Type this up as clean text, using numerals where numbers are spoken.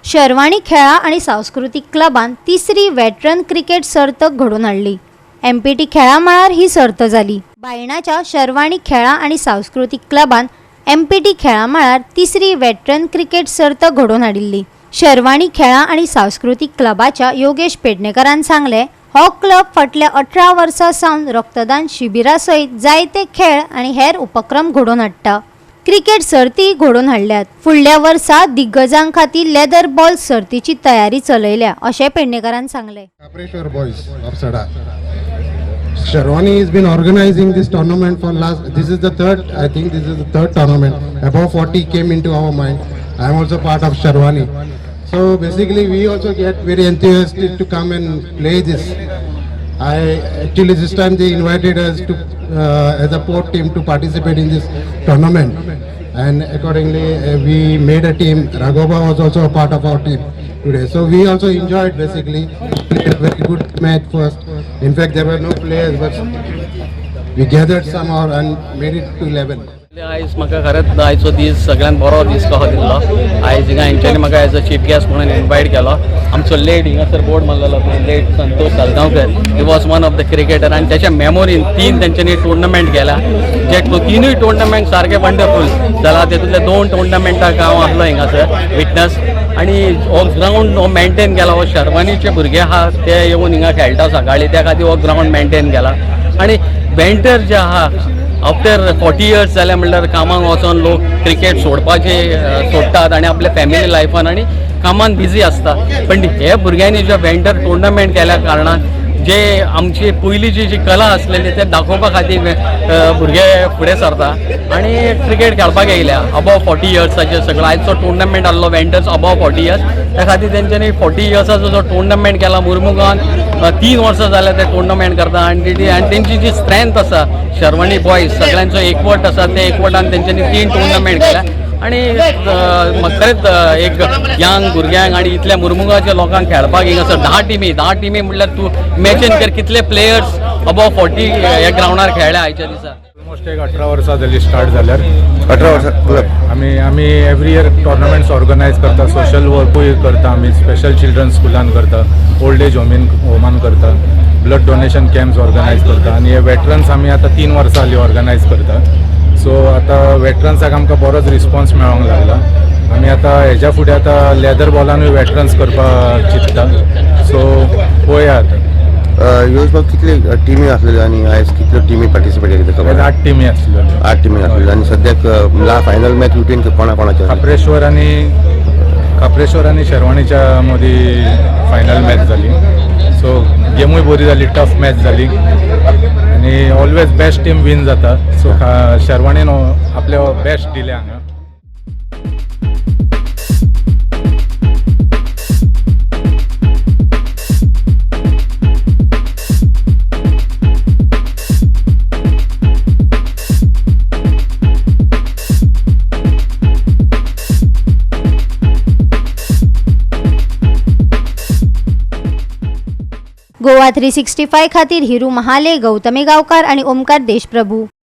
शर्वाणी खेळां आनी सांस्कृतीक क्लबान तिसरी वेटरन क्रिकेट सर्त घडोवन हाडली. एमपीटी खेळां मळार ही सर्त जाली. बायणाच्या शर्वाणी खेळां आनी सांस्कृतीक क्लबान एमपीटी खेळां मळार तिसरी वेटरन क्रिकेट सर्त घडोवन हाडिल्ली. शर्वाणी खेळां आनी सांस्कृतीक क्लबाच्या योगेश पेडणेकरान सांगलें, हो क्लब फाटल्या 18 वर्सां सावन रक्तदान शिबिरा सयत जायते खेळ आनी हेर उपक्रम घडोवन हाडटा. क्रिकेट सर्ती घडोवन हाडल्यात. फुडल्या वर्सा दिग्गजां खातीर लेदर बॉल सर्तीची तयारी चलयल्या अशें पेडणेकरान सांगलें. Khapreshwar Boys of Sada. Sherwani has been organizing this tournament for last, this is the third, I think this is the third tournament. Above 40 came into our mind. I am also part of Sherwani. So basically we also get very enthusiastic to come and play this. I actually this time they invited us to as a port team to participate in this tournament, and accordingly we made a team. Raghoba was also a part of our team today, so we also enjoyed, basically played a very good match first. In fact, there were no players, but we gathered somehow and made it to 11. आयज म्हाका खरेंच आयचो दीस सगळ्यात बरो दीस कसो दिल्लो. आयज हिंगा हेंच्यांनी म्हाका एज अ चीफ गेस्ट म्हणून इनवायट केलो. आमचो लेट हिंगासर बोर्ड मारलेलो पळय, late Santosh Salgaonkar, he was one of the cricketer आनी त्याच्या मेमोरीन तीन तेंच्यांनी टुर्नामेंट केला, जे तिनूय टुर्नामेंट सारके वंडरफूल जाला. तेतूंतले दोन टुर्नामेंटाक हांव आसलो हिंगासर विटनस आनी हो ग्रावंड हो मेंटेन केला. हो शर्वानीचे भुरगे आहा ते येवन हिंगा खेळटा सकाळी, त्या खातीर हो ग्रावंड मेंटेन केला. आनी वेंटर जे आहा, आफ्टर 40 इयर्स जाले म्हणल्यार कामाक वचोन लोक क्रिकेट सोडपाचे सोडटात आनी आपल्या फॅमिली लायफान आनी कामान बिजी आसता. पण हे भुरग्यांनी जे वेंटर टुर्नामेंट केल्या कारणान जे आमची पयलींची जी कला आसलेली ते दाखोवपा खातीर भुरगे फुडें सरता आनी क्रिकेट खेळपाक येयल्या. अबव 40 इयर्साचे सगळो आयचो टुर्नामेंट आहलो वेंटर्स अबव 40 इयर्स, त्या खातीर तेंच्यांनी 40 इयर्साचो जो टुर्नामेंट केला मुर्मुगान, 3 वर्सां जाल्या ते टुर्नामेंट करता. आनी ती आनी तेंची जी स्ट्रेंथ आसा, शर्वणी बॉयज सगळ्यांचो एकवट आसा, ते एकवटान तेंच्यांनी तीन टुर्नामेंट केल्या. आनी म्हाका खरेंच एक यंग भुरग्यांक आनी इतल्या मुर्मुगाच्या लोकांक खेळपाक हिंगासर 10 टिमी, 10 टिमी म्हणल्यार तूं इमॅजिन कर कितले प्लेयर्स अबव 40 ह्या ग्रावंडार खेळ्ळे आयच्या दिसा. ऑलमोस्ट एक 18 वर्सां जाली स्टार्ट जाल्यार. 18 वर्सां क्लब. आमी आमी एवरी इयर टोर्नामेंट्स ऑर्गनायज करता, सोशल वर्कूय करता. आमी स्पेशल चिल्ड्रन स्कुलान करता, ओल्ड एज होमीन होमान करता, ब्लड डोनेशन कॅम्प्स ऑर्गनायज करता आनी हे वेटरन्स आमी आतां 3 वर्सां जालीं ऑर्गनायज करता. सो आतां वेटरन्साक आमकां बरोच रिस्पॉन्स मेळोंक लागला. आमी आतां हेज्या फुडें आतां लेदर बॉलानूय वेटरन्स करपाक चिंत्ता. सो पळोवया आतां. योगेश बाब, कितले टिमी आसलेल्यो आनी आयज कितल्यो टिमी पार्टिसिपेट केले खबर आयज आहा? आठ टिमी आसल्यो. आठ टिमी आसलेल्यो. आनी सद्याक ला फायनल मॅच बिटवीन कोणा कोणाचे आसली? खाप्रेश्वर आनी शेरवाणीच्या मदीं फायनल मॅच जाली. सो गेमूय बरी जाली, टफ मॅच जाली आनी ऑलवेज बेस्ट टीम विन जाता. सो शेरवाणीन आपले बेस्ट दिलें हांगा. गोवा 365 खातीर हिरू महाले, गौतमी गांवकार आनी ओमकार देशप्रभू.